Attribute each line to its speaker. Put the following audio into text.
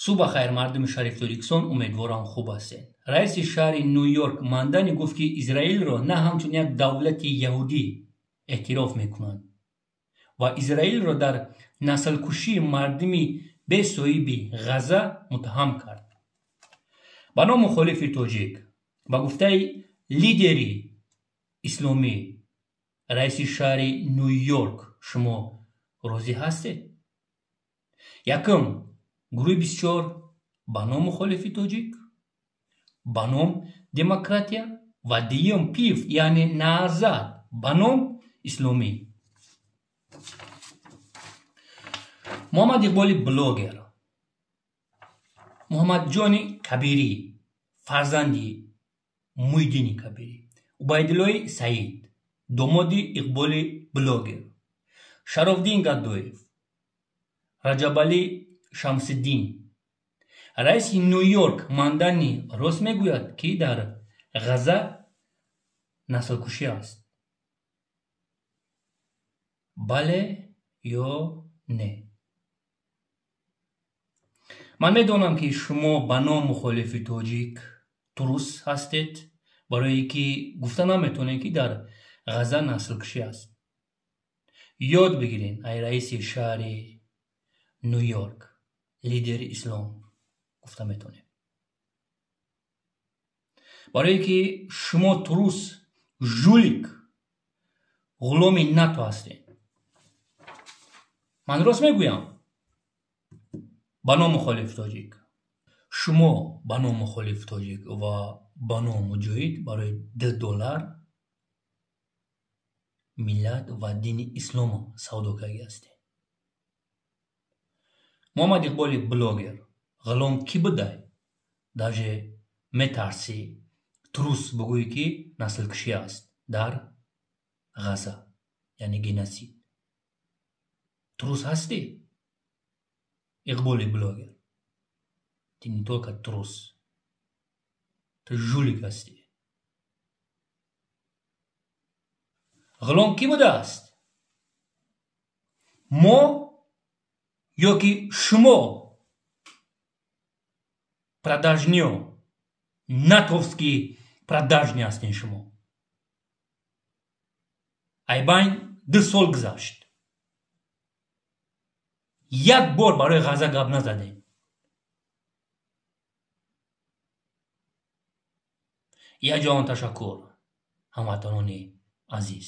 Speaker 1: Субҳ хайр, мардуми шариф Тоҷикистон, умедворам хуб ҳастед. Раиси шаҳри Ню-Йорк Мандани гуфт, ки Израилро на ҳамчун як давлати яҳудӣ эътироф мекунанд ва Израилро дар наслкушии мардуми бесоҳиби Ғазза муттаҳам кард. Ба ном мухолифи тоҷик, ба гуфтаи лидери исломӣ, раиси шаҳри Ню-Йорк, шумо розӣ ҳастед? Якум, гурӯҳи 24 ба ном мухолифи тоҷик, ба ном демократия ва дуюм пиф, яъне наҳзат ба ном исломӣ. Муҳаммад Иқболи блогер, Муҳаммадҷони Кабирӣ, фарзанди Муйдини Кабирӣ, Убайдуллои Саид, домоди Иқболи блогер, Шарофдин Гадоев, Раҷабалӣ Шамсиддин. Раиси Ню-Йорк Мандани рост мегӯяд, ки дар Ғазза наслкушӣ аст? Бале ё не? Ман медонам, ки шумо ба ном мухолифи тоҷик трус ҳастед, барое ки гуфта наметавонед, ки дар Ғазза наслкушӣ аст. Ёд бигиред, ай раиси шаҳри Ню-Йорк, лидери ислом, гуфта метавонем. Барое ки шумо трус, жулик, ғуломи НАТО ҳастед. Ман рост мегӯям? Ба ном мухолиф тоҷик. Шумо ба ном мухолиф тоҷик ва ба ном муҷоҳид барои $2 миллат ва дини исломо савдо карда ҳастед. Муҳаммад Иқболи блогер, ғулом кӣ будай? Даже метарсӣ трус бигӯӣ, ки наслкушӣ аст дар Ғазза, яъне геноцид. Трус ҳастӣ? Иқболи блогер, ты не только трус, ты жулик ҳастӣ. Ғулом кӣ будааст? Мо ё ки шумо продажниё, натовский продажни ҳастен шумо. Айбайн 2 сол гузашт, як бор барои Ғазза гап назадем. Як ҷаҳон ташаккур, ҳамватанони азиз.